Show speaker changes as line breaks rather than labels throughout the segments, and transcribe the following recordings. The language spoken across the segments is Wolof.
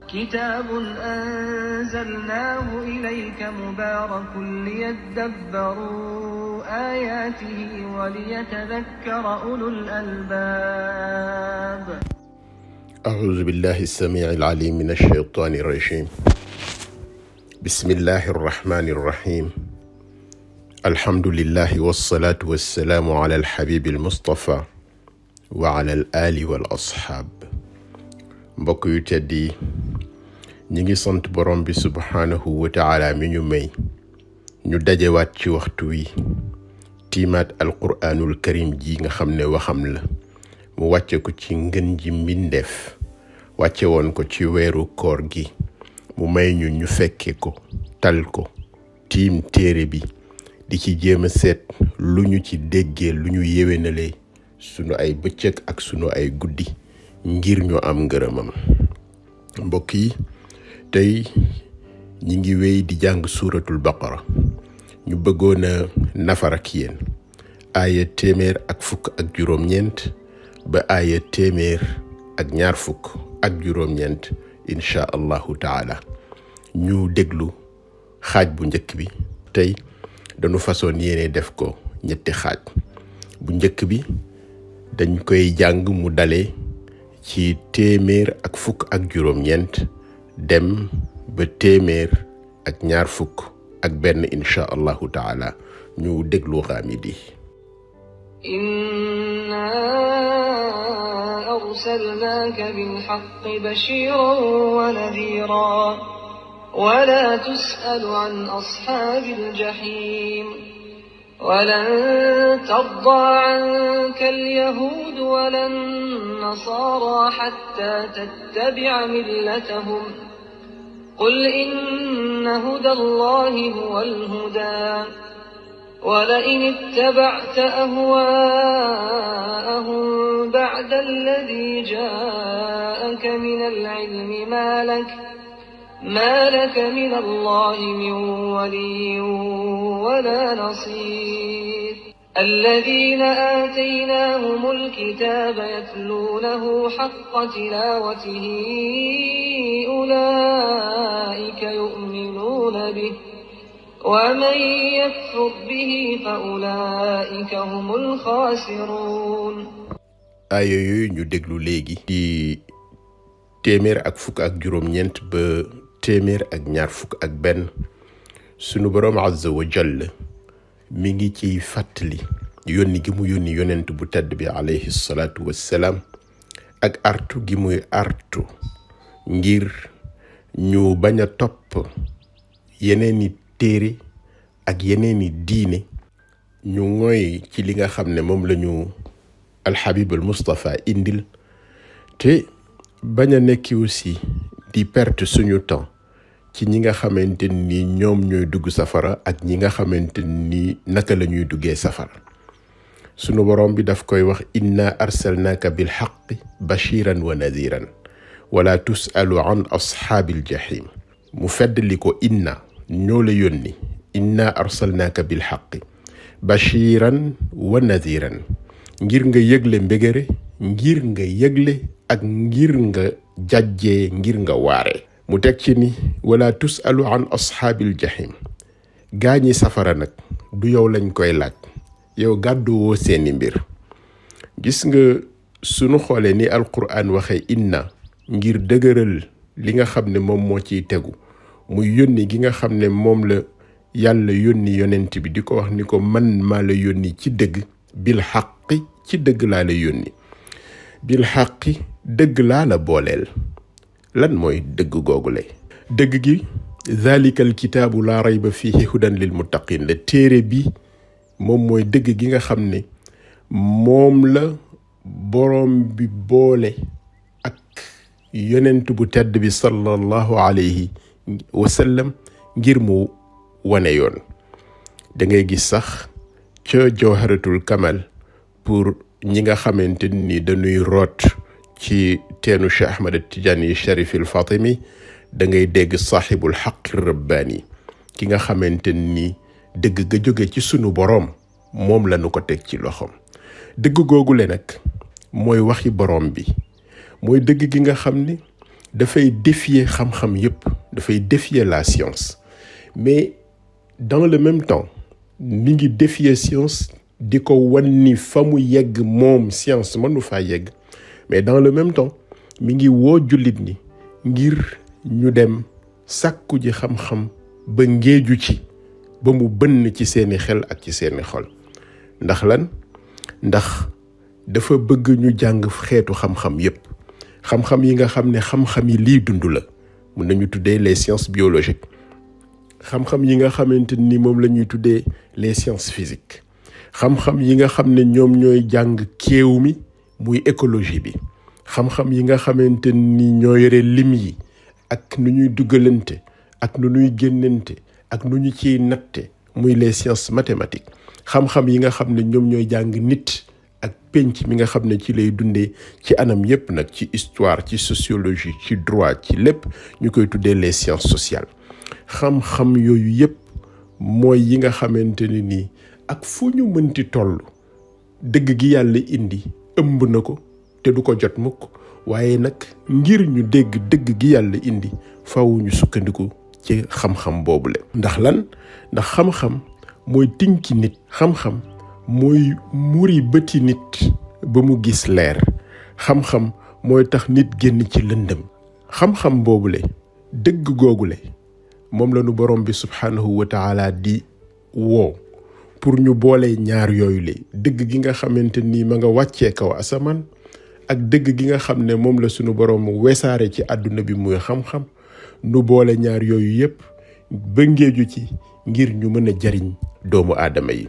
كتاب أنزلناه إليك مبارك ليدبروا آياته وليتذكر أولو الألباب.
أعوذ بالله السميع العليم من الشيطان الرجيم. بسم الله الرحمن الرحيم. الحمد لله والصلاة والسلام على الحبيب المصطفى وعلى الآل والأصحاب. mbokk yu tedd yi ñi ngi sant borom bi subhanahu wa taala mi ñu may ñu dajewaat ci waxtu wi tiimaat alquraanul karim ji nga xam ne waxam la mu wàcce ko ci ngën ji mbindeef wàcce woon ko ci weeru koor gi mu may ñu fekke ko tal ko tiim téere bi di ci jéem a seet lu ñu ci déggee lu ñu yéwénalee sunu ay bëccëg ak sunu ay guddi ngir ñu am ngërëmam. mbokk yi tey ñi ngi wéy di jàng suuratul baqara ñu bëggoon a nafar ak yéen aaya 100 ba aaya 100 insha allahu taala. ñu déglu xaaj bu njëkk bi. tey dañu façon yéene def ko ñetti xaaj. bu njëkk bi dañ koy jàng mu dalee ci 100 dem ba 100 insha allahu taala. ñu déglu xaamidi.
إنا أرسلناك بالحق بشيرا ونذيرا ولا تسأل عن أصحاب الجحيم ولن ترضى عنك اليهود ولا النصارى حتى تتبع ملتهم قل إن هدى الله هو الهدى ولئن اتبعت أهواءهم بعد الذي جاءك من العلم ما لك من الله من ولي ولا نصير الذين آتيناهم الكتاب يتلونه حق تلاوته أولئك يؤمنون به ومن يكفر به فأولئك هم الخاسرون.
aaya yooyu ñu déglu léegi di 100 ba 100 sunu boroom azza wa jalla mi ngi ciy fàttali yónni gi mu yónni yonent bu tedd bi alayhi salaatu wassalaam ak artu gi muy artu ngir ñu bañ a topp yeneeni téere ak yeneeni diine ñu ngoy ci li nga xam ne moom lañu alxabib al Mustafa indil te bañ a nekki aussi di perte suñu temps ci ñi nga xamante ni ñoom ñooy dugg safara ak ñi nga xamante ni naka la ñuy duggee safara. sunu borom bi daf koy wax inna arsalnaaka bil haqqi bashiran wa nadhiran wala tusalu an ashaabil jahim. mu feddali ko ñoo la yónni inna arsalnaaka bil haqqi bashiran wa nadhiran ngir nga yëgle mbégére ngir nga yëgle ak ngir nga jàjjee ngir nga waare. mu teg ci ni wala tusalu an ashaabil jahim. gaañi safara nag du yow lañ koy laaj yow gàdduwoo seeni mbir. gis nga sunu xoolee ni alquran waxee inna ngir dëgëral li nga xam ne moom moo ciy tegu muy yónni gi nga xam ne moom la yàlla yónni yonent bi di ko wax ni ko man maa la yónni ci dëgg bil xaqi ci dëgg laa la yónni bil xaqi dëgg laa la booleel. lan mooy dëgg googule? dëgg gi zalikal kitaabu laa rayba fihi hudan lil muttaqin la. téere bi moom mooy dëgg gi nga xam ne moom la boroom bi boole ak yonent bu tedd bi sallallahu alayhi wa sallam ngir mu wane yoon. da ngay gis sax ca jawharatul kamal pour ñi nga xamante ni dañuy root ci teenu Cheikh Ahmad Tijaani Sharif al Fatimi da ngay dégg saaxibul xaqi rabbaani ki nga xamante ni dëgg ga jóge ci sunu boroom moom lañu ko teg ci loxoom. dëgg googule nag mooy waxi boroom bi mooy dëgg gi nga xam ni dafay défier xam-xam yépp, dafay défier la science, mais dans le même temps mi ngi défier science di ko wan ni fa mu yegg moom science mënu faa yegg, mais dans le même temps mi ngi woo jullit ni ngir ñu dem sàkku ji xam-xam ba ngéeju ci ba mu bënn ci seeni xel ak ci seeni xol. ndax lan? ndax dafa bëgg ñu jàng xeetu xam-xam yépp, xam-xam yi nga xam ne xam-xam yi lii dund la, mun nañu tuddee les sciences biologiques, xam-xam yi nga xamante ni moom la ñuy tuddee les sciences physiques, xam-xam yi nga xam ne ñoom ñooy jàng kéew mi muy écologie bi, xam-xam yi nga xamante ni ñoo yore lim yi ak nu ñuy dugalante ak nu ñuy génnante ak nu ñu ciy natte muy les sciences mathématiques, xam-xam yi nga xam ne ñoom ñooy jàng nit ak penc mi nga xam ne ci lay dundee ci anam yépp nag, ci histoire, ci sociologie, ci droit, ci lépp ñu koy tuddee les sciences sociales. xam-xam yooyu yépp mooy yi nga xamante ne nii ak fu ñu mënti toll dëgg gi yàlla indi ëmb na ko te du ko jot mukk, waaye nag ngir ñu dégg dëgg gi yàlla indi faaw ñu sukkandiku ci xam-xam boobule. ndax lan? ndax xam-xam mooy tinki nit, xam-xam mooy muri bëti nit ba mu gis leer, xam-xam mooy tax nit génn ci lëndëm. xam-xam boobule, dëgg googule moom la nu borom bi subhanahu wa taala di woo pour ñu boole ñaar yooyu le, dëgg gi nga xamante ni ma nga wàccee kaw asamaan ak dëgg gi nga xam ne moom la sunu borom wesaare ci àdduna bi muy xam-xam, nu boole ñaar yooyu yépp ba ngéeju ci ngir ñu mën a jariñ doomu aadama yi.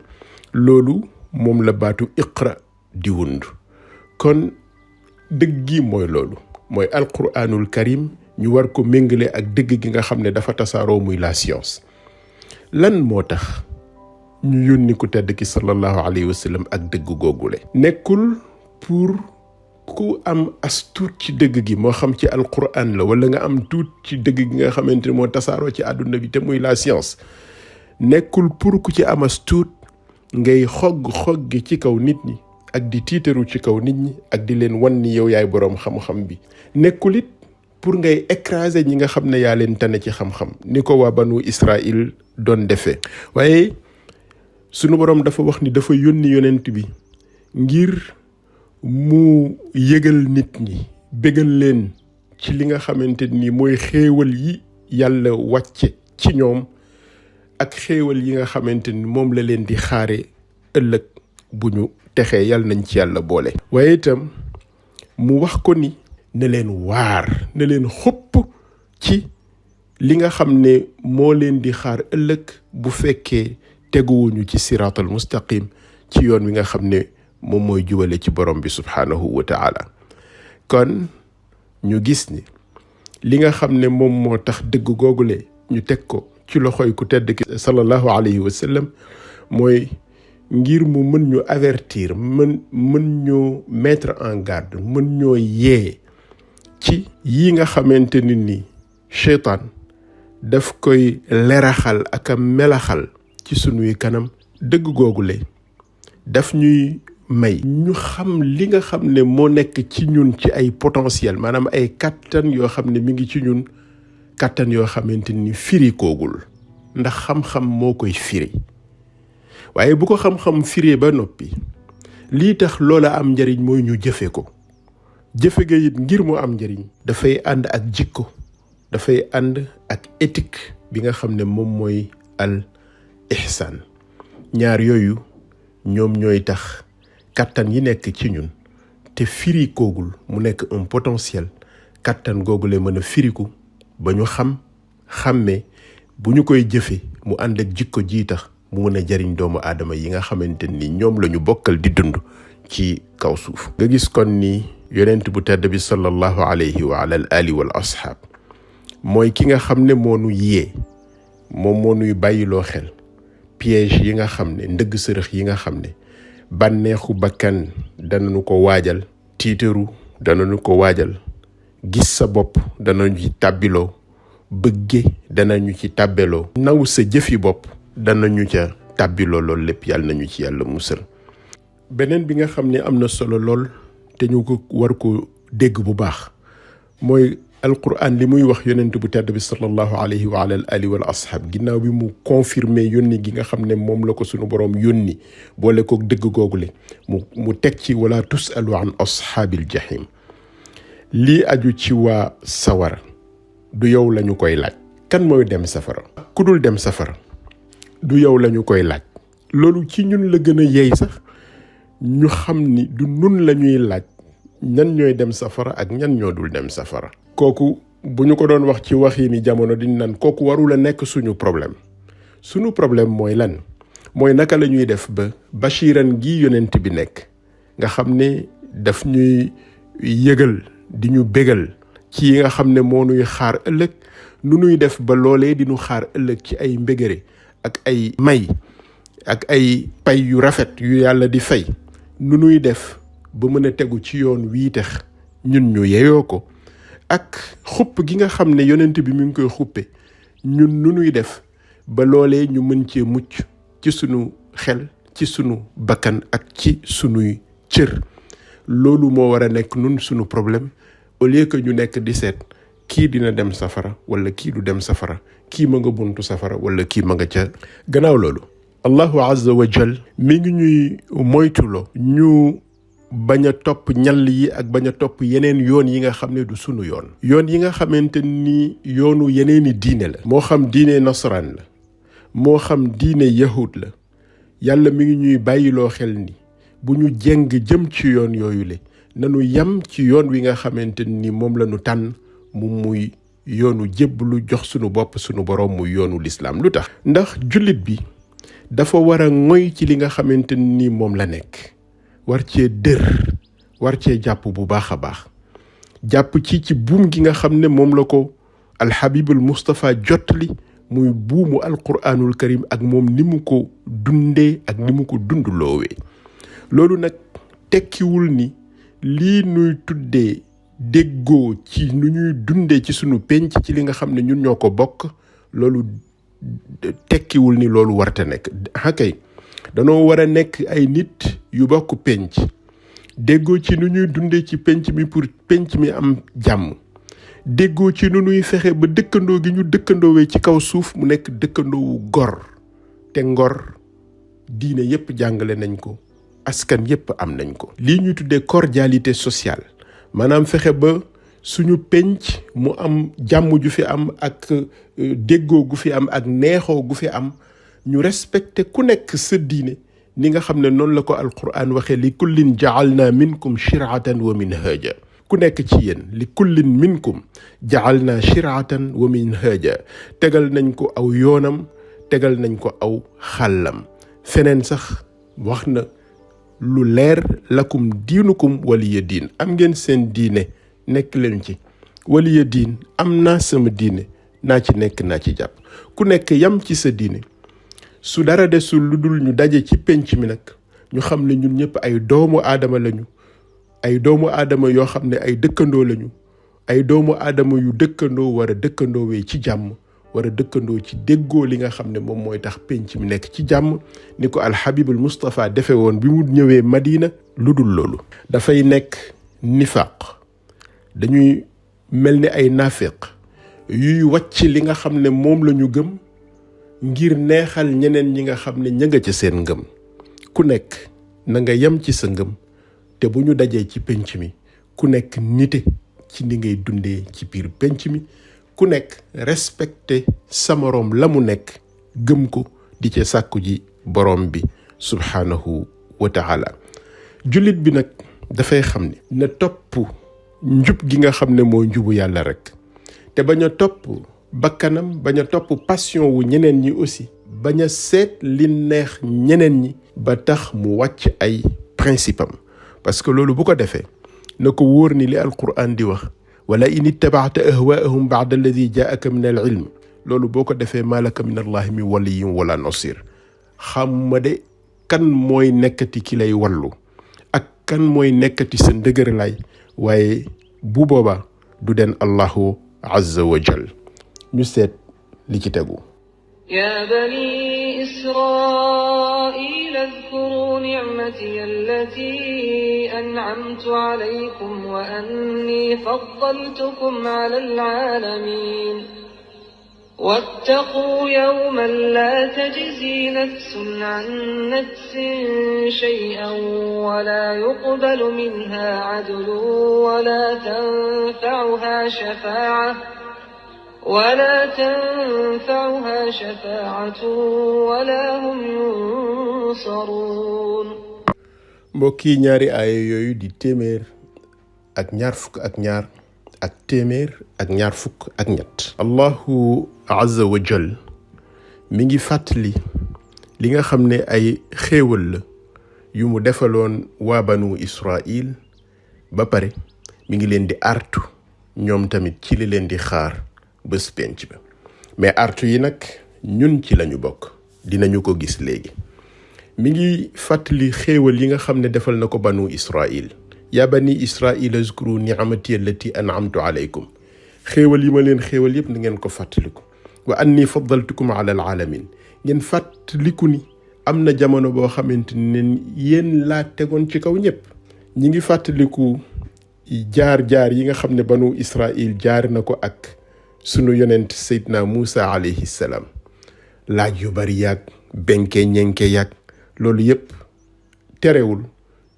loolu moom la baatu iqra di wund. kon dëgg gi mooy loolu, mooy alquranul karim, ñu war ko méngale ak dëgg gi nga xam ne dafa tasaaroo muy la science. lan moo tax ñu yónni ku tedd ki sallallahu alayhi wa sallam ak dëgg googule? nekkul pour ku am as tuut ci dëgg gi, moo xam ci alquran la wala nga am tuut ci dëgg gi nga xamante ne moo tasaaroo ci àdduna bi te muy la science. nekkul pour ku ci am as tuut ngay xogg ci kaw nit ñi ak di tiitaru ci kaw nit ñi ak di leen wan ni yow yaay boroom xam-xam bi. nekkul it pour ngay écraser ñi nga xam ne yaa leen tane ci xam-xam ni ko waa banu Israël doon defee. waaye sunu boroom dafa wax ni dafa yónni yonent bi ngir mu yëgal nit ñi, bégal leen ci li nga xamante ni mooy xéewal yi yàlla wàcce ci ñoom ak xéewal yi nga xamante ni moom la leen di xaare ëllëg bu ñu texee. yàlla nañ ci yàlla boole. waaye itam mu wax ko ni ne leen waar, ne leen xupp ci li nga xam ne moo leen di xaar ëllëg bu fekkee teguwuñu ci siraatal mustaqim, ci yoon wi nga xam ne moom mooy jubale ci borom bi subhanahu wa taala. kon ñu gis ni li nga xam ne moom moo tax dëgg googule ñu teg ko ci loxoy ku tedd ki sallallahu alayhi wa sallam mooy ngir mu mën ñu avertir, mën ñu mettre en garde, mën ñoo yee ci yi nga xamante ni seytaan daf koy leraxal ak a melaxal ci sunuy kanam. dëgg googule daf ñuy may ñu xam li nga xam ne moo nekk ci ñun ci ay potentiel, maanaam ay kàttan yoo xam ne mi ngi ci ñun, kàttan yoo xamante ni firi koogul, ndax xam-xam moo koy firi. waaye bu ko xam-xam firee ba noppi, lii tax loola am njariñ mooy ñu jëfe ko. jëfe ga it ngir mu am njariñ dafay ànd ak jikko, dafay ànd ak éthique bi nga xam ne moom mooy al ihsan. ñaar yooyu ñoom ñooy tax kàttan yi nekk ci ñun te firi koogul mu nekk un potentiel, kàttan googule mën a firiku ba ñu xàmmee bu ñu koy jëfe mu ànd ak jikko ji tax mu mën a jariñ doomu aadama yi nga xamante ni ñoom la ñu bokkal di dund ci kaw suuf. nga gis kon ni yonent bu tedd bi sallallahu alayhi wa ala al ali wal ashab mooy ki nga xam ne moo nu yee, moom moo nuy bàyyiloo xel piège yi nga xam ne, ndëgg sërëx yi nga xam ne bànneexu bakkan danañu ko waajal, tiitaru danañu ko waajal, gis sa bopp danañu ci tàbbiloo, bëgge danañu ci tàbbeloo, naw sa jëfi bopp danañu ca tàbbiloo. loolu lépp yàlla nañu ci yàlla musal. beneen bi nga xam ne am na solo lool te ñu ko war ko dégg bu baax mooy alquran li muy wax yonent bu tedd bi sallallahu alayhi wa ala alihi wal ashab ginnaaw bi mu confirmer yónni gi nga xam ne moom la ko sunu boroom yónni boole ko dëgg googule mu teg ci wala tusalu an ashaabil jahim lii aju ci waa sawara du yow lañu koy laaj. kan mooy dem safara? ku dul dem safara du yow lañu koy laaj. loolu ci ñun la gën a yey sax ñu xam ni du nun lañuy laaj ñan ñooy dem safara ak ñan ñoo dul dem safara. kooku bu ñu ko doon wax ci waxi ni jamono diñ naan kooku warul a nekk suñu problème. suñu problème mooy lan? mooy naka la ñuy def ba bashiran gi yonent bi nekk nga xam ne daf ñuy yëgal di ñu bégal ci yi nga xam ne moo nuy xaar ëllëg, nu nuy def ba loolee di ñu xaar ëllëg ci ay mbégére ak ay may ak ay pay yu rafet yu yàlla di fay, nu nuy def ba mën a tegu ci yoon wii tax ñun ñu yeyoo ko, ak xupp gi nga xam ne yonent bi mi ngi koy xuppe ñun nu nuy def ba loolee ñu mën cee mucc ci sunu xel, ci sunu bakkan ak ci sunuy cër. loolu moo war a nekk nun sunu problème, au lieu que ñu nekk di seet kii dina dem safara wala kii du dem safara, kii ma nga buntu safara wala kii ma nga ca. gannaaw loolu allahu azza wa jal mi ngi ñuy moytuloo ñu bañ a topp ñall yi ak bañ a topp yeneen yoon yi nga xam ne du sunu yoon. yoon yi nga xamante ni yoonu yeneeni diine la, moo xam diine nasaraan la, moo xam diine yahud la, yàlla mi ngi ñuy bàyyiloo xel ni bu ñu jeng jëm ci yoon yooyu le nanu yam ci yoon wi nga xamante ni moom la ñu tànn mu muy yoonu jébbalu jox sunu bopp sunu boroom muy yoonu lislaam. lu tax? ndax jullit bi dafa war a ngoy ci li nga xamante ni moom la nekk, war cee dër, war cee jàpp bu baax a baax, jàpp ci buum gi nga xam ne moom la ko alxabibul Mustafa jotli muy buumu alquranul karim ak moom ni mu ko dundee ak ni mu ko dundloowee. loolu nag tekkiwul ni lii nuy tuddee déggoo ci nu ñuy dundee ci sunu penc ci li nga xam ne ñun ñoo ko bokk, loolu tekkiwul ni loolu warta nekk. hakay danoo war a nekk ay nit yu bokk penc, déggoo ci nu ñuy dundee ci penc mi pour penc mi am jàmm, déggoo ci nu ñuy fexe ba dëkkandoo gi ñu dëkkandoowee ci kaw suuf mu nekk dëkkandoowu gor. te ngor diine yépp jàngale nañ ko, askan yépp am nañ ko. lii ñuy tuddee cordialité sociale, maanaam fexe ba suñu penc mu am jàmm ju fi am ak déggoo gu fi am ak neexoo gu fi am, ñu respecté ku nekk sa diine ni nga xam ne noonu la ko alquran waxee li kullin ja'alna minkum shir'atan wa minhaja. ku nekk ci yéen li kullin minkum ja'alna shir'atan wa minhaja, tegal nañ ko aw yoonam, tegal nañ ko aw xàllam. feneen sax wax na lu leer, lakum diinukum waliya diin, am ngeen seen diine, nekk leen ci. waliya diin, am naa sama diine, naa ci nekk, naa ci jàpp. ku nekk yam ci sa diine. su dara desul lu dul ñu daje ci penc mi nag ñu xam ne ñun ñëpp ay doomu aadama lañu, ay doomu aadama yoo xam ne ay dëkkandoo lañu, ay doomu aadama yu dëkkandoo war a dëkkandoowee ci jàmm, war a dëkkandoo ci déggoo li nga xam ne moom mooy tax penc mi nekk ci jàmm, ni ko alxabibul Mustafa defe woon bi mu ñëwee Madina. lu dul loolu dafay nekk nifaq, dañuy mel ni ay naafiq yuy wàcc li nga xam ne moom la ñu gëm ngir neexal ñeneen ñi nga xam ne ña nga ca seen ngëm. ku nekk na nga yem ci sa ngëm, te bu ñu dajee ci penc mi ku nekk nite ci ni ngay dundee ci biir penc mi, ku nekk respecté sa moroom la mu nekk, gëm ko, di ca sàkku ji borom bi subhanahu wa taala. jullit bi nag dafay xam ne na topp njub gi nga xam ne moo njubu yàlla rek, te bañ a topp bakkanam, bañ a topp passion wu ñeneen ñi aussi, bañ a seet li neex ñeneen ñi ba tax mu wàcc ay principe am. parce que loolu bu ko defee na ko wóor ni li alquran di wax wala in ittabaata ahwaahum baada alladi jaaka min al ilm, loolu boo ko defee malaka min allahi min waliyin wala nasir. xam ma de kan mooy nekkati ki lay wallu ak kan mooy nekkati sa ndëgër lay, waaye bu boobaa du den allahu azza wa jal. ñu seet li ci tegu.
يا بني إسرائيل اذكروا نعمتي التي أنعمت عليكم وأني فضلتكم على العالمين واتقوا يوما لا تجزي نفس عن نفس شيئا ولا يقبل منها عدل ولا تنفعها شفاعة ولا هم ينصرون.
mbokki ñaari aaya yooyu di téeméer ak ñaar fukk ak ñaar ak téeméer ak ñaar fukk ak ñett. allahu azza wa jal mi ngi fàttali li nga xam ne ay xéewal la yu mu defaloon waa banu Israil ba pare mi ngi leen di artu ñoom tamit ci li leen di xaar bés penc ba. mais artu yi nag ñun ci lañu bokk, dinañu ko gis léegi. mi ngi fàttali xéewal yi nga xam ne defal na ko banu Israil. yaa bani Israil azkuru ni'amati allati an'amtu alaykum. xéewal yi ma leen xéewal yépp na ngeen ko fàttaliku. wa anni faddaltukum ala alalamin. ngeen fàttaliku ni am na jamono boo xamante ne yéen laa tegoon ci kaw ñépp. ñi ngi fàttaliku jaar-jaar yi nga xam ne banu Israil jaar na ko ak sunu yonent Seydina Muusa alayhi salaam. laaj yu bari yàgg benke ñenke yàgg loolu yépp terewul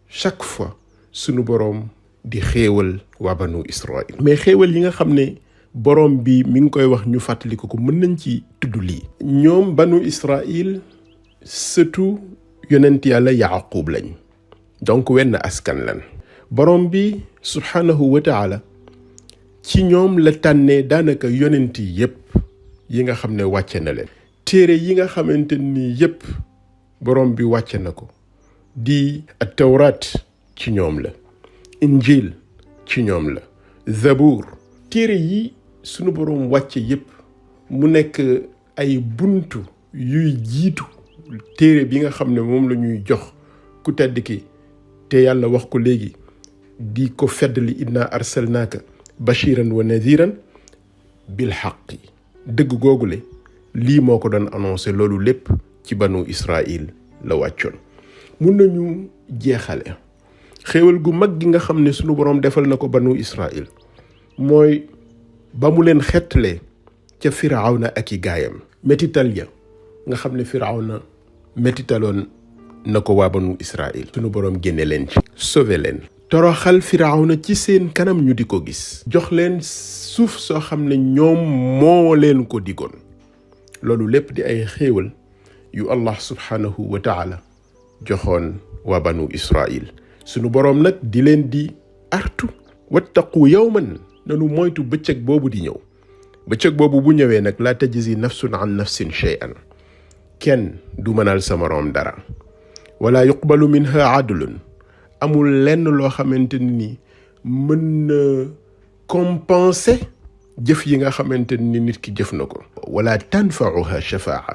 chaque fois sunu boroom di xéewal waa banu Israil. mais xéewal yi nga xam ne boroom bi mi ngi koy wax ñu fàttaliku ko mën nañ ci tudd lii. ñoom banu Israil sëtu yonent yàlla Yaaqub lañ, donc wenn askan lan. boroom bi subhanahu wa taala ci ñoom la tànnee daanaka yonent yi yépp yi nga xam ne wàcce na leen. téere yi nga xamante ni yépp boroom bi wàcce na ko di at-tawraat ci ñoom la, injil ci ñoom la, zabuur. téere yi sunu boroom wàcce yépp mu nekk ay buntu yuy jiitu téere bi nga xam ne moom la ñuy jox ku tedd ki te yàlla wax ko léegi di ko feddali inna arsalnaaka bashiran wa nadiran bil haqqi. dëgg googule lii moo ko doon annoncé. loolu lépp ci banu Israil la wàccoon. mun nañu jeexale xéewal gu mag gi nga xam ne sunu boroom defal na ko banu Israil mooy ba mu leen xettalee ca firawna ak i gaayam. métital ya nga xam ne firawna métitaloon na ko waa banu Israil, sunu boroom génne leen ci, sauvé leen, toroxal firawna ci seen kanam ñu di ko gis, jox leen suuf soo xam ne ñoom moo leen ko digoon. loolu lépp di ay xéewal yu Allah subhanahu wa taala joxoon waa banu Israil. sunu boroom nag di leen di artu wattaqu yawman, nanu moytu bëccëg boobu di ñëw. bëccëg boobu bu ñëwee nag laa tajzi nafsun an nafsin shay'an, kenn du mënal sa moroom dara. wala yuqbalu minha adlun, amul lenn loo xamante ni mën na compenser jëf yi nga xamante ni nit ki jëf na ko. wala tanfa'uha shafaa,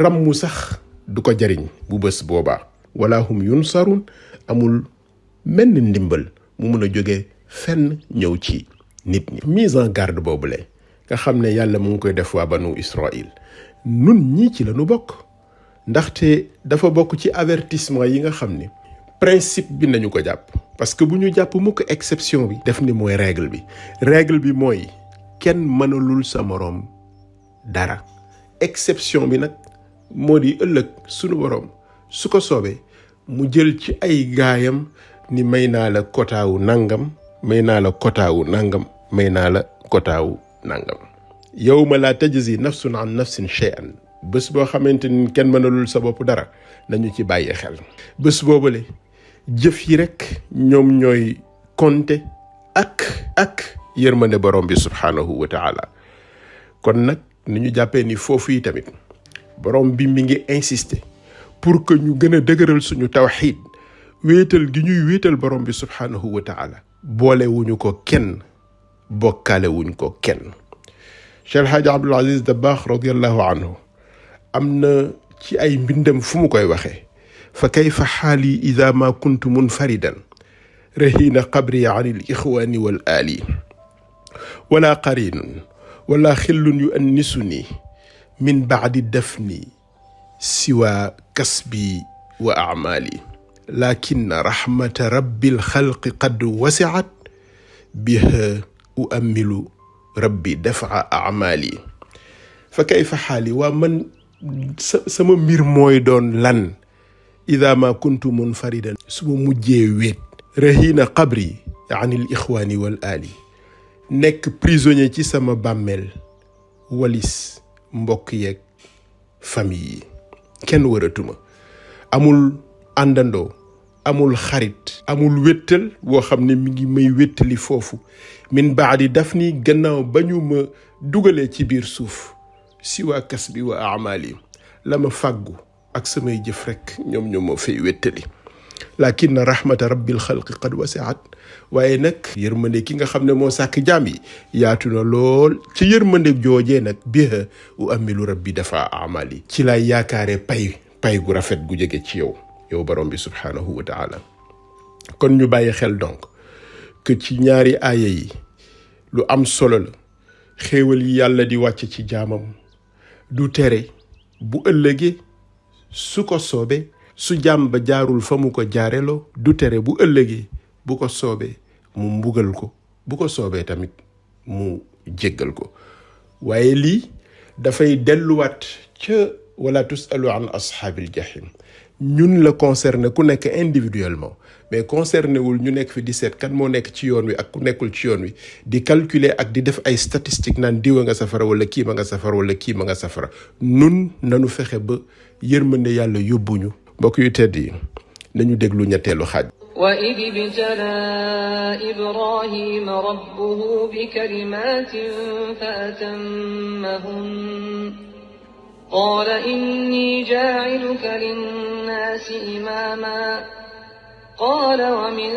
rammu sax du ko jariñ bu bés boobaa. wala hum yunsarun, amul menn ndimbal mu mun a jóge fenn ñëw ci nit ñi. mise en garde boobule nga xam ne yàlla mu ngi koy def waa banu Israil, nun ñii ci la nu bokk. ndaxte dafa bokk ci avertissement yi nga xam ne principe bi nañu ko jàpp. parce que bu ñu jàpp mukk exception bi, def ni mooy règle bi. règle bi mooy kenn mënalul sa moroom dara. exception bi nag moo di ëllëg sunu boroom su ko soobee mu jël ci ay gaayam ni may naa la kotaawu nangam, may naa la kotaawu nangam, may naa la kotaawu nangam. yawma laa tajzi nafsun an nafsin shay'an, bés boo xamante ni kenn mënalul sa bopp dara, nañu ci bàyyi xel. bés boobule jëf yi rek ñoom ñooy compter ak yërmande borom bi subhanahu wa taala. kon nag ni ñu jàppee ni foofu yi tamit borom bi mi ngi insister pour que ñu gën a dëgëral suñu tawxiid, wéetal gi ñuy wéetal borom bi subhanahu wa taala. boole wuñu ko kenn, bokkaale wuñ ko kenn. Cheikh El Hadj Abdoul Aziz Dabakh radiyallahu anhu am na ci ay mbindam fu mu koy waxee: fa kayfa xaali ida ma kuntu munfaridan rahina qabri an il ixwaani wal aali wala qarinun wala xillun yu annisuni min baadi dafni siwa kasbi wa amali lakinna rahmata rabbil xalqi qad wasiat biha uammilu rabbi dafa amali fa kayfa xaali waa man sama mbir mooy doon lan ida ma kuntu munfaridan su ma mujjee wéet rahina qabri an il ixwaani wal aali nekk prisonnier ci sama bàmmeel walis mbokk yeeg famille yi kenn waratuma amul àndandoo amul xarit amul wéttal boo xam ne mi ngi may wéttali foofu min baadi daf ni gannaaw ba ñu ma dugalee ci biir suuf si waa kas bi wa amali la ma fàggu ak samay jëf rek ñoom ñoo ma fay wéttali lakin rahmata rabbil xalqi qad wasiat waaye nag yërmande ki nga xam ne moo sàkk jaam yi yaatu na lool ci yërmande joojee nag biha u amilu rabbi dafa amali ci lay yaakaare pay gu rafet gu jóge ci yow borom bi subhanahu wa taala kon ñu bàyyi xel donc que ci ñaari aaya yi lu am solo la xéewal yi yàlla di wàcc ci jaamam du tere bu ëllëgee su ko soobee su jaam ba jaarul fa mu ko jaareloo du tere bu ëllëgee bu ko soobee mu mbugal ko bu ko soobee tamit mu jéggal ko waaye lii dafay delluwaat ca wala tusalu an ashaabil jahim ñun la concerné ku nekk individuellement mais concerné wul ñu nekk fi di seet kan moo nekk ci yoon wi ak ku nekkul ci yoon wi di calculer ak di def ay statistiques naan diwa nga safara wala kii ma nga safara wala kii ma nga safara nun nanu fexe ba yërmande yàlla yóbbuñu mbokk yu tedd yi nañu déglu ñetteelu xaaj
وإذ ابتلى إبراهيم ربه بكلمات فأتمهن قال إني جاعلك للناس إماما قال ومن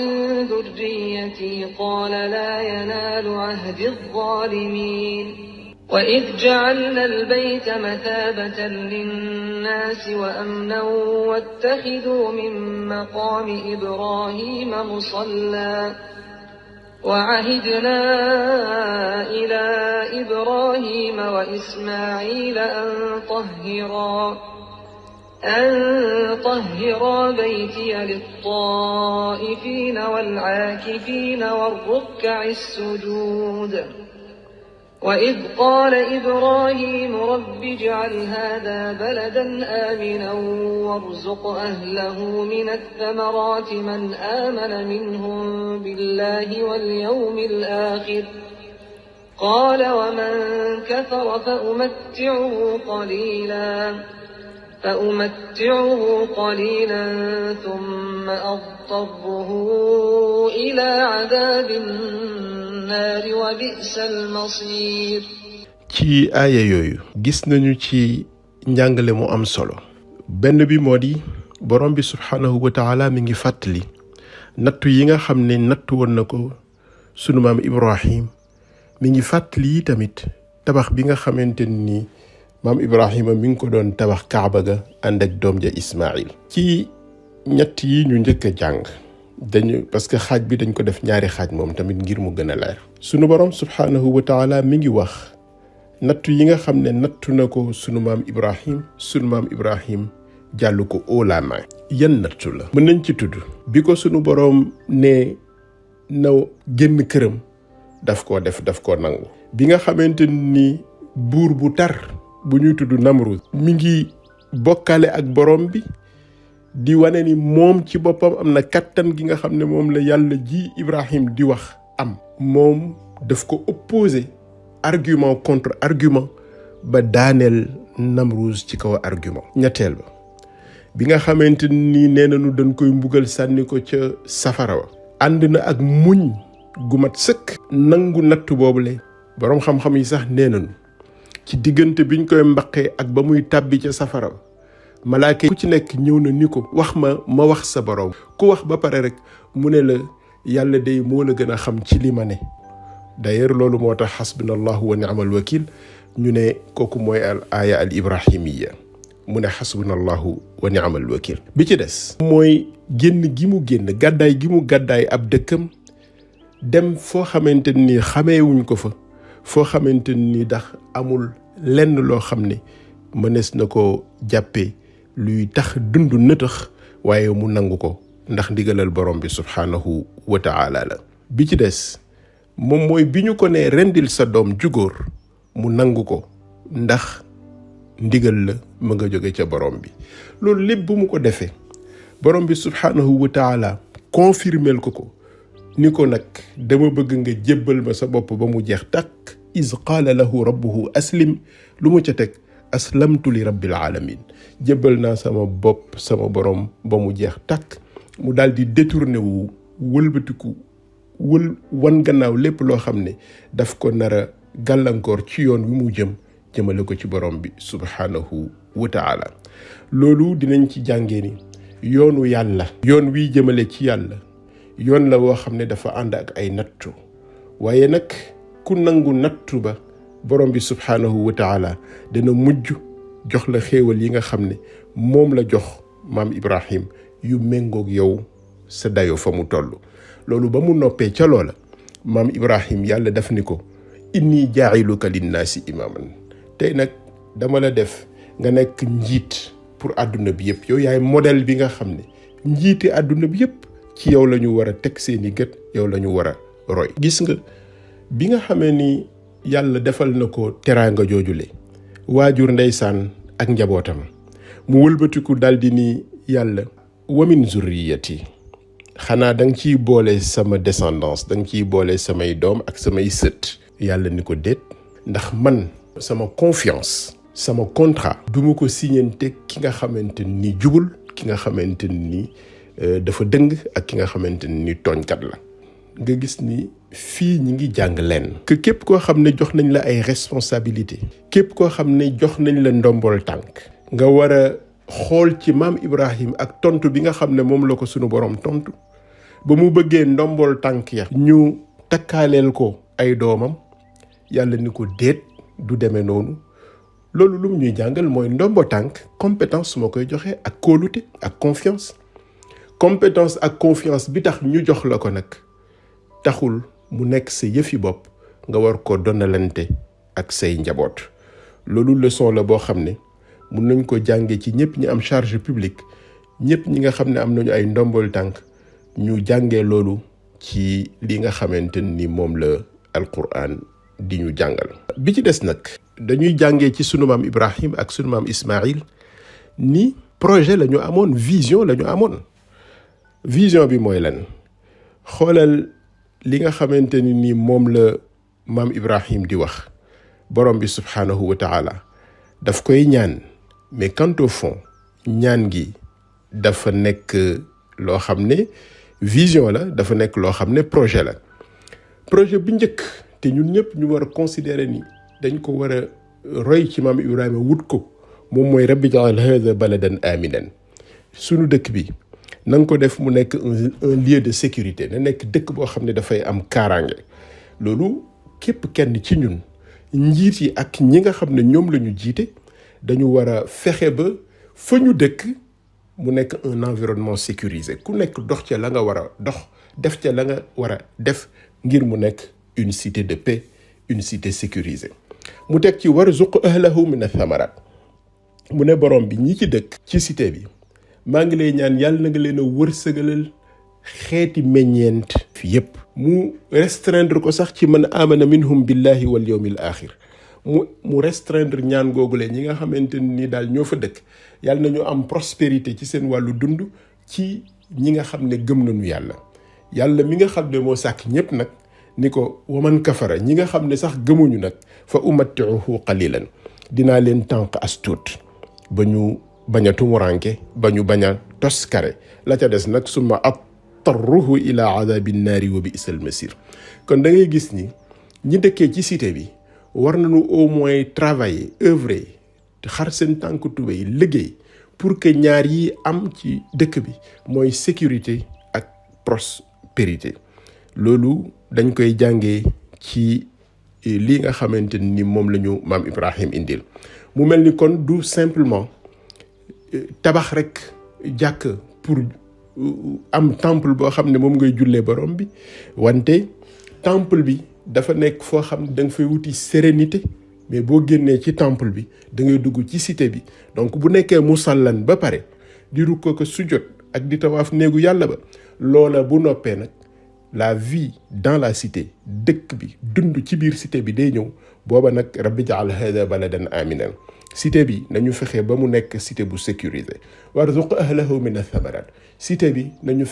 ذريتي قال لا ينال عهد الظالمين وإذ جعلنا البيت مثابة للناس وأمنا واتخذوا من مقام إبراهيم مصلى وعهدنا إلى إبراهيم وإسماعيل أن طهرا بيتي للطائفين والعاكفين والركع السجود وإذ قال إبراهيم رب اجعل هذا بلدا آمنا وارزق أهله من الثمرات من آمن منهم بالله واليوم الآخر قال ومن كفر فأمتعه قليلا ثم أضطره إلى عذاب النار وبئس المصير.
ci aaya yooyu gis nañu ci njàngale mu am solo benn bi moo di borom bi subhanahu wa taala mi ngi fàttali nattu yi nga xam ne nattu woon na ko sunu maam Ibrahim mi ngi fàttali tamit tabax bi nga xamante ni maam Ibrahima mi ngi ko doon tabax Kaaba ga ànd ak doom ja Ismaïl ci ñett yi ñu njëkk a jàng parce que xaaj bi dañ ko def ñaari xaaj moom tamit ngir mu gën a leer sunu borom subhanahu wa taala mi ngi wax nattu yi nga xam ne nattu na ko sunu maam Ibrahim jàll ko haut la main yan nattu la mën nañ ci tudd bi ko sunu borom ne naw génn këram daf koo nangu bi nga xamante ni buur bu tar bu ñuy tudd Namrud mi ngi bokkaale ak borom bi di wane ni moom ci boppam am na kattan gi nga xam ne moom la yàlla ji Ibrahim di wax am moom daf ko opposé argument contre argument ba daaneel Namrud ci kaw argument ñetteel ba bi nga xamante ni nee nañu dañ koy mbugal sànni ko ca safara wa ànd na ak muñ gu mat sëkk nangu nattu boobule boroom xam-xam yi sax nee nañu ci diggante biñ koy mbaqee ak ba muy tàbbi ca safara wa malaaka ku ci nekk ñëw na ni ko wax ma wax sa borom ku wax ba pare rek mu ne la yàlla day moo la gën a xam ci li ma ne d'ailleurs loolu moo tax xasbunallahu wa ni'mal wakil ñu ne kooku mooy al aaya al ibrahimiya mu ne xasbunallahu wa ni'mal wakil bi ci des mooy génn gi mu génn gàddaay gi mu gàddaay ab dëkkam dem foo xamante ni xameewuñ ko fa foo xamante ni ndax amul lenn loo xam ne mënees na ko jàppee luy tax dund nëtëx waaye mu nangu ko ndax ndigalal borom bi subhaanahu wa taala la. bi ci des moom mooy bi ñu ko ne rendil sa doom ju góor mu nangu ko ndax ndigal la ma nga jóge ca borom bi. loolu lépp bu mu ko defee borom bi subhaanahu wa taala confirmel ko ni ko nag dama bëgg nga jébbal ma sa bopp ba mu jeex tàkk. iz qaala lahu rabbuhu aslim, lu mu ca teg aslamtu li rabbil alamin, jébbal naa sama bopp sama borom ba mu jeex tàkk. mu daal di détourné wu wëlbatiku wan gannaaw lépp loo xam ne daf ko nar a gàllankoor ci yoon wi mu jëmale ko ci borom bi subhaanahu wa taala. loolu dinañ ci jàngee ni yoonu yàlla, yoon wiy jëmale ci yàlla, yoon la woo xam ne dafa ànd ak ay nattu, waaye nag ku nangu nattu ba borom bi subhaanahu wa taala dana mujj jox la xéewal yi nga xam ne moom la jox maam Ibrahim yu méngoog yow sa dayo fa mu toll. loolu ba mu noppee ca loola maam Ibrahim yàlla daf ni ko inni jaa'iluka linnaasi imaaman, tey nag dama la def nga nekk njiit pour àdduna bi yëpp. yow yaay modèle bi nga xam ne njiiti àdduna bi yëpp ci yow la ñu war a teg seeni gët, yow la ñu war a roy. gis nga bi nga xamee ni yàlla defal na ko teraanga joojule waajur ndeysaan ak njabootam, mu wëlbatiku daldi ni yàlla wa min zurriyati, xanaa da nga ciy boole sama descendance, da nga ciy boole samay doom ak samay sët. yàlla ni ko déet, ndax man sama confiance, sama contrat duma ko signante ki nga xamante ni jubul, ki nga xamante ni dafa dëng, ak ki nga xamante ni tooñkat la. nga gis ni fii ñi ngi jàng leen que képp koo xam ne jox nañ la ay responsabilité, képp koo xam ne jox nañ la ndombol tànk, nga war a xool ci maam Ibrahim ak tontu bi nga xam ne moom la ko sunu borom tontu ba mu bëggee ndombol tànk ya ñu takkaaleel ko ay doomam. yàlla ni ko déet, du demee noonu. loolu lu mu ñuy jàngal mooy ndombo tànk compétence moo koy joxe, ak kóolute ak confiance. compétence ak confiance bi tax ñu jox la ko nag taxul mu nekk sa yëfi bopp nga war ko donnalante ak say njaboot. loolu leçon la boo xam ne mun nañ ko jànge ci ñëpp ñi am charge publique, ñëpp ñi nga xam ne am nañu ay ndombol tànk, ñu jàngee loolu ci li nga xamante ni moom la alquran di ñu jàngal. bi ci des nag dañuy jàngee ci sunu maam Ibrahim ak sunu maam Ismaïl ni projet la ñu amoon, vision la ñu amoon. vision bi mooy lan? xoolal li nga xamante ni moom la maam Ibrahim di wax. borom bi subhaanahu wa taala daf koy ñaan, mais quant au fond ñaan gi dafa nekk loo xam ne vision la, dafa nekk loo xam ne projet la. projet bu njëkk te ñun ñëpp ñu war a considérer ni dañ ko war a roy ci maam Ibrahima wut ko, moom mooy rabbi ja'al haadha baladan aminan. sunu dëkk bi na nga ko def mu nekk un lieu de sécurité, na nekk dëkk boo xam ne dafay am kaaraange. loolu képp kenn ci ñun, njiit yi ak ñi nga xam ne ñoom la ñu jiite, dañu war a fexe ba fa ñu dëkk mu nekk un environnement sécurisé. ku nekk dox ca la nga war a dox, def ca la nga war a def ngir mu nekk une cité de paix, une cité sécurisée. mu teg ci warzuq ahlahu min athamarat, mu ne borom bi ñi ci dëkk ci cité bi maa ngi lay ñaan yàlla na nga leen a wërsëgalal xeeti meññeent fi yépp. mu restreindre ko sax ci man amana minhum billahi wal yawmil axir. mu restreindre ñaan googule ñi nga xamante ni daal ñoo fa dëkk yàlla na ñu am prospérité ci seen wàllu dund, ci ñi nga xam ne gëm nañu yàlla. yàlla mi nga xam ne moo sàkk ñépp nag ni ko waman kafara, ñi nga xam ne sax gëmuñu nag fa umatti'uhu qalilan, dinaa leen tànk as tuut ba ñu bañ a tumuranke, ba ñu bañ a toskare. la ca des nag summa attarruhu ila adabi nnaari wa bi'sal masir. kon da ngay gis ni ñi dëkkee ci cité bi war nañu au moins travailler, œuvrer, xar seen tànk tubéy, liggéey pour que ñaar yi am ci dëkk bi mooy sécurité ak prospérité. loolu dañ koy jàngee ci li nga xamante ni moom la ñu maam Ibrahim indil. mu mel ni kon du simplement tabax rek jàkk pour am temple boo xam ne moom ngay jullee borom bi, wante temple bi dafa nekk foo xam ne da nga fay wuti sérénité, mais boo génnee ci temple bi da ngay dugg ci cité bi. donc bu nekkee musallan ba pare di rukkoo ko sujjot ak di tawaaf néegu yàlla ba loola bu noppee nag la vie dans la cité dëkk bi dund ci biir cité bi day ñëw booba nag rabbi jaal hada baladan aminan cité bi nañu fexe ba mu nekk cité bu sécurisé warzuq ahlahu min athamarat cité bi nañu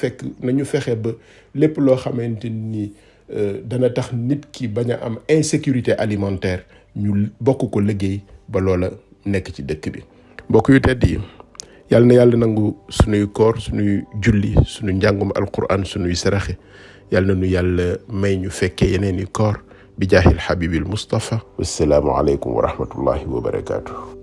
fexe ba lépp loo xamante ni dana tax nit ki bañ a am insécurité alimentaire ñu bokk ko liggéey ba loola nekk ci dëkk bi. mbokk yu tedd yi yàlla na yàlla nangu sunuy koor sunuy julli sunu njàngum alquran sunuy saraxe yàlla na nu yàlla may ñu fekkee yeneen i koor bi jaahil habibil Mustafa. wassalaamu aleykum wa rahmatullahi wa barakaatu.